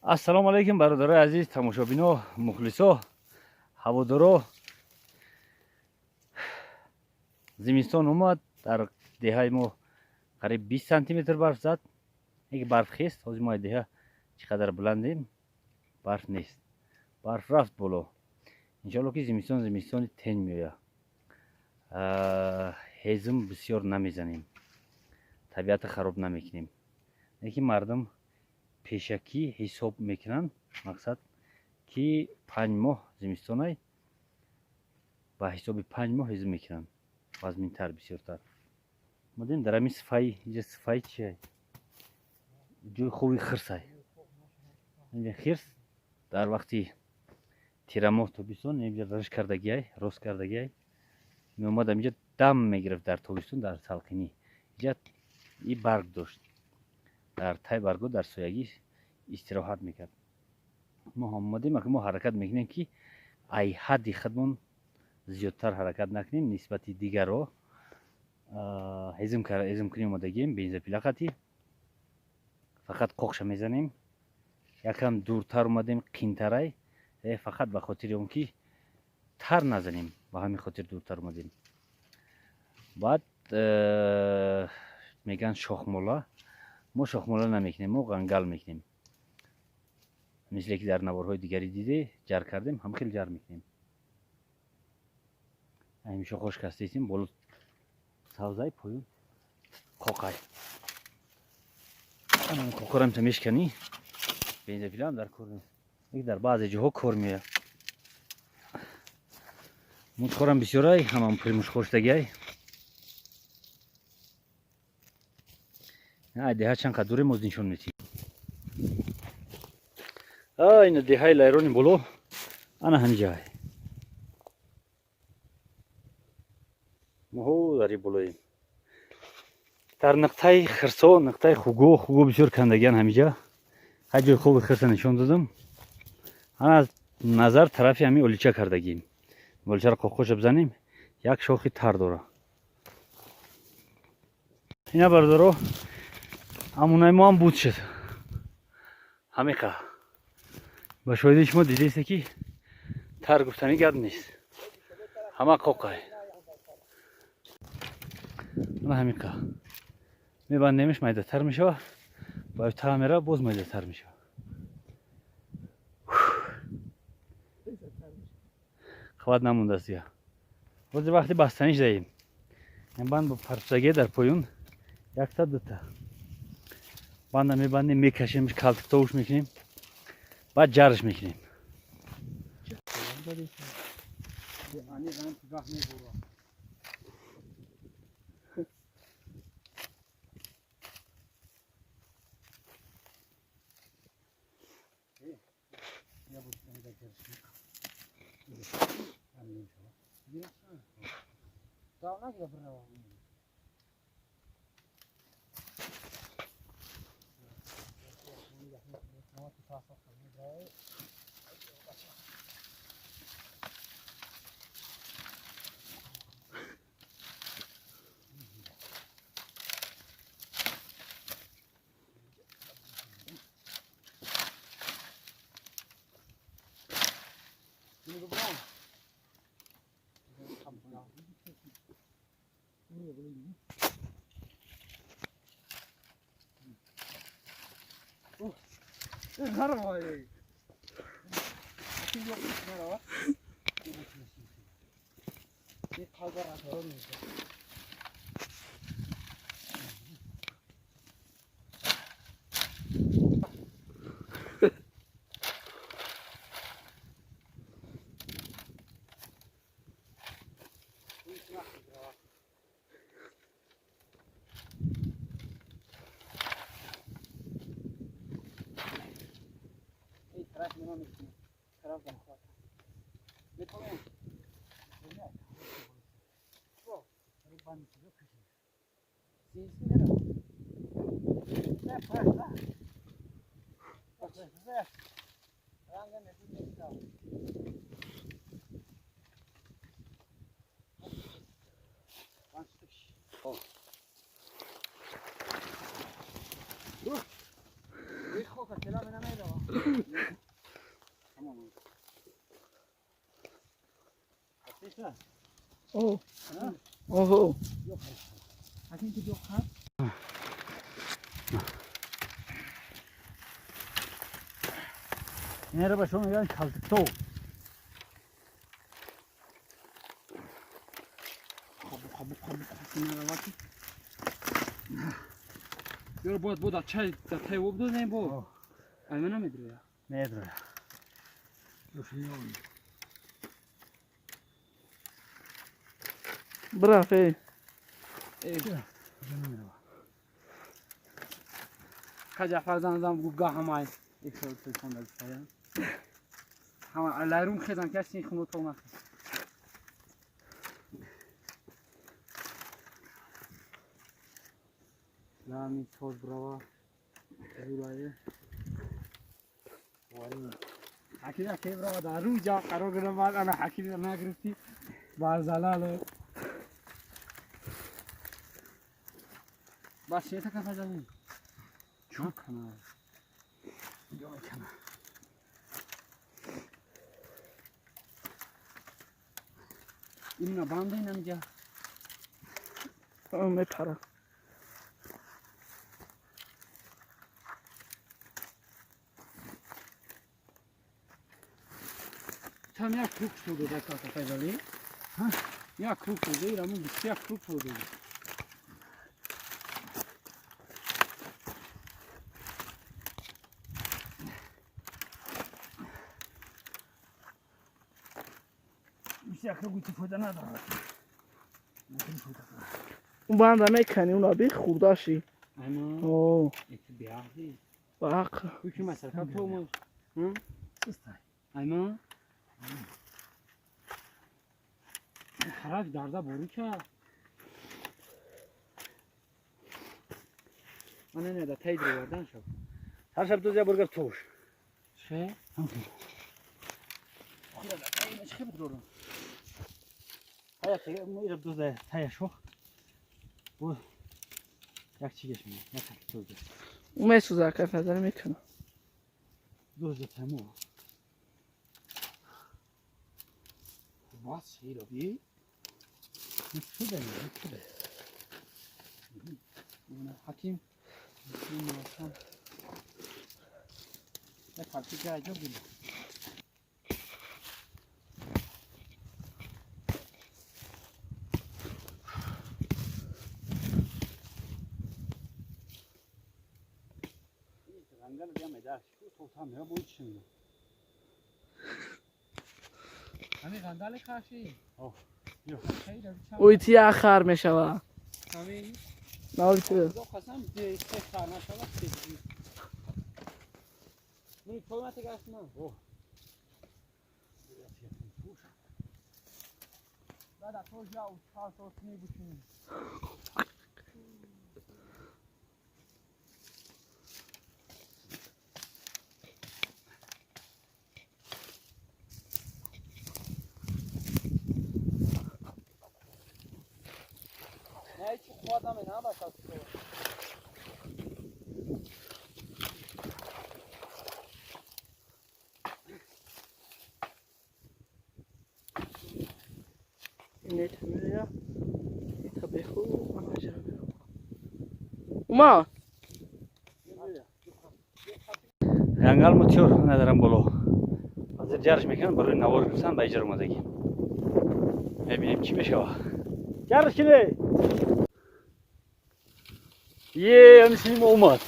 Ассалому алайкум бародарои азиз, тамошобино, мухлисо, ҳаводоро. Зимистон омад, дар деҳаи мо қариб 20 сантиметр барф зад. Як барф хест, ҳозир мо деҳа чӣ қадар баландем, барф нест. Барф рафт боло. Иншоалло ки зимистон зимистони тен меояд. Ҳезум бисёр намезанем, табиатро хароб намекунем. Лекин мардум пешакӣ ҳисоб мекунанд, мақсад ки 5 моҳ зимистонай, ба ҳисоби 5 моҳ ҳезум мекунанд, вазминтар, бисёртар. Модем дар ҳамин сифаи, инҷа сифаи чиай? Ҷои хуби хирсай. Инҷа хирс дар вақти тирамоҳ тобистон инҷа раш кардагиай, рост кардагиай. Меомад инҷа дам мегирифт дар тобистон, дар салқинӣ. Инҷа и барг дошт. Дар тай барго дар соягӣ истироҳат мекард. Мо ҳам омадем, мо ҳаракат мекунем ки ай ҳадди худмон зиёдтар ҳаракат накунем нисбати дигарро. Ҳезум кунем омадагием, бензопила қатӣ. Фақат қоқша мезанем. Якам дуртар омадем, қинтарай, фақат ба хотири он ки тар назанем, ба ҳамин хотир дуртар омадем. Баъд мегӯянд шохмола. Мо шохмола намекунем, мо ғангал мекунем. Мисле ки дар наворҳои дигари диде ҷар кардем, ҳам хел ҷар мекунем. Ҳамин шохош кастесим, боло савзай, поён қоқай. Қоқорам та мешканӣ, бензопилаам дар кор нест. Дар баъзе ҷоҳо кор меояд. Мушхорам бисёрай, ҳамам пури мушхор шудагиай. Деҳа чанд қад дурем, оз нишон метиҳем. Ина деҳаи Лайрони боло, ана ҳамин ҷай. Моҳо дар и болоем. Дар нуқтаи хирсо, нуқтаи хуго, хуго бисёр кандагиан ҳамиҷа. Ҳар ҷои хуби хирса нишон додам. Ана аз назар тарафи ҳамин олича кардагием. Оличаро қоқоша бизанем, як шохи тар дора. Ина бародаро, амунаи мо ҳам буд шуд. Ҳамиқа. Ба шоҳиди шумо дидеста ки тар гуфтанӣ гап нест. Ҳама қоқай. Ана ҳамиқа. Мебандемиш, майдатар мешава. Ба та мера боз майдатар мешава. Қувват намондааст дигар. Боз вақти бастаниш даем. Ин банд бо парчагӣ дар поён якта дута. Банда мебандем, мекашем, калтик товуш мекунем, баъд ҷарш мекунем. Оҳо. Инро ба шумо мегӯянд калтиктов. Ёро бояд бо дар чай дар тай об додем бо. Ай ман намедроя. Медроя. Браф, эй. Ка Ҷафар зан зан гуфт га ҳамай. Як сол телефон дад фаян. Ҳама лайрум хезан каси хунро то нахез. Лами тоз брава. Зурае. Ҳаким ҳаким брава дар рӯ ҷа қарор гирифт баъд ана ҳаким нагирифтӣ бар залал. Бас шета кафа замин. Чун кана. Ё кана. Имна банда инамҷа. Мепара. Там як круг шуд дар кафа файзали. Ҳа? Як круг шуд, ирамун 21 круг шуд. Ун банда мекани, уна би хурдаши. Ана. О. Эти биахи. Бақ. Кучи масалка помош. Ҳа? Айма. Тараф дарда бору ка. Ана не да тай дровардан шаб. Ҳар шаб дуз я бургар туш. Че? Худа да тай чӣ бидорам. Ҳая тега ира дуз да тая шо. Бу як чигеш ми, як дуз. У месӯза кафа зани мекунам. Дуз да тамом. Бас ира би. Шуда, шуда. Ҳаким. Як ҳарфи ҷо бина. Уйти як хар мешава. Навти. Ума. Ҷангал мо тиёр надарам боло. Ҳозир ҷарш мекунам барои навор гирифтан ба иҷра омадагӣ. Мебинем чӣ мешава. Ҷарш кине. Е, ҳамисини мо омад.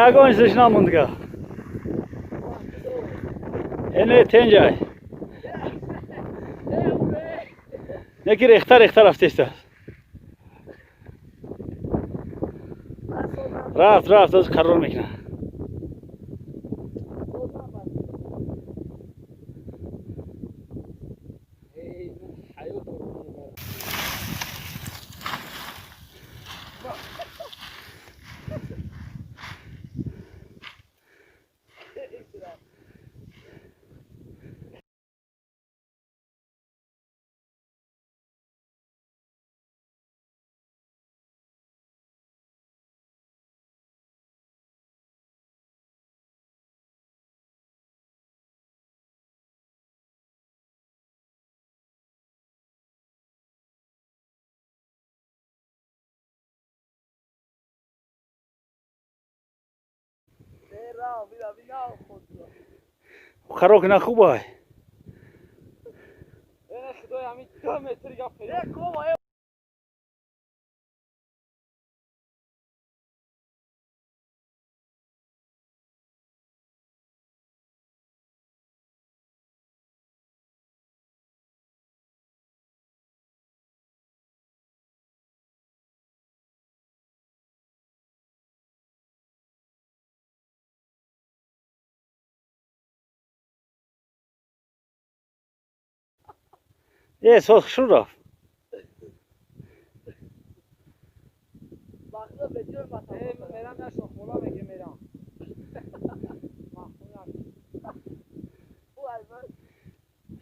Ягон чизаш намондга. Эне тенҷай. Неки рехта рехта рафтеста. Рафт рафт аз қарор мекунад. Харок на хубай. Е, соз хушрӯ рафт.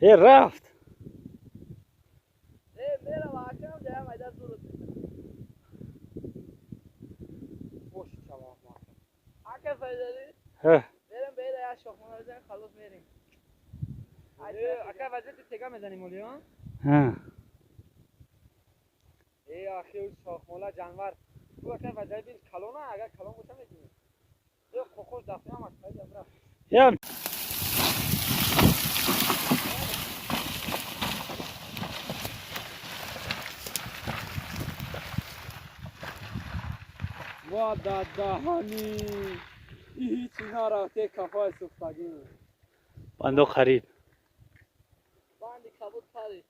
Е, рафт. Ака вазияти тега мезанем олиён? Э, ахи шохмола ҷанвар. Ту ака вазияти бин калона, агар калон боша мезанем. Э, қоқош дафтиам аз пайда рафт. Я Ва да даҳани. Ҳеҷ нарафте кафай сӯхтагӣ. Бандо харид. Банди кабуд парид.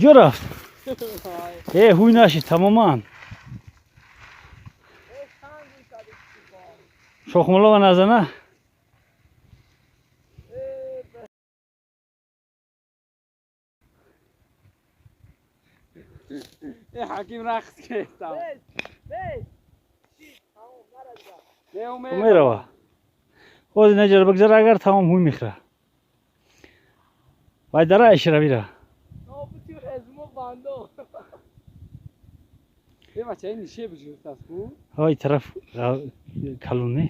Ҷо рафт? Э, ҳуй нашид тамоман. Шохмолова назана? Э, ҳаким рақс кардам. Мерава. Ҳозир наҷара бигзара, агар тамом ҳуй мехӯра. Вай дара эшравира. Э, бача, ин нише бижуртаст ку? Ҳай тараф калон не?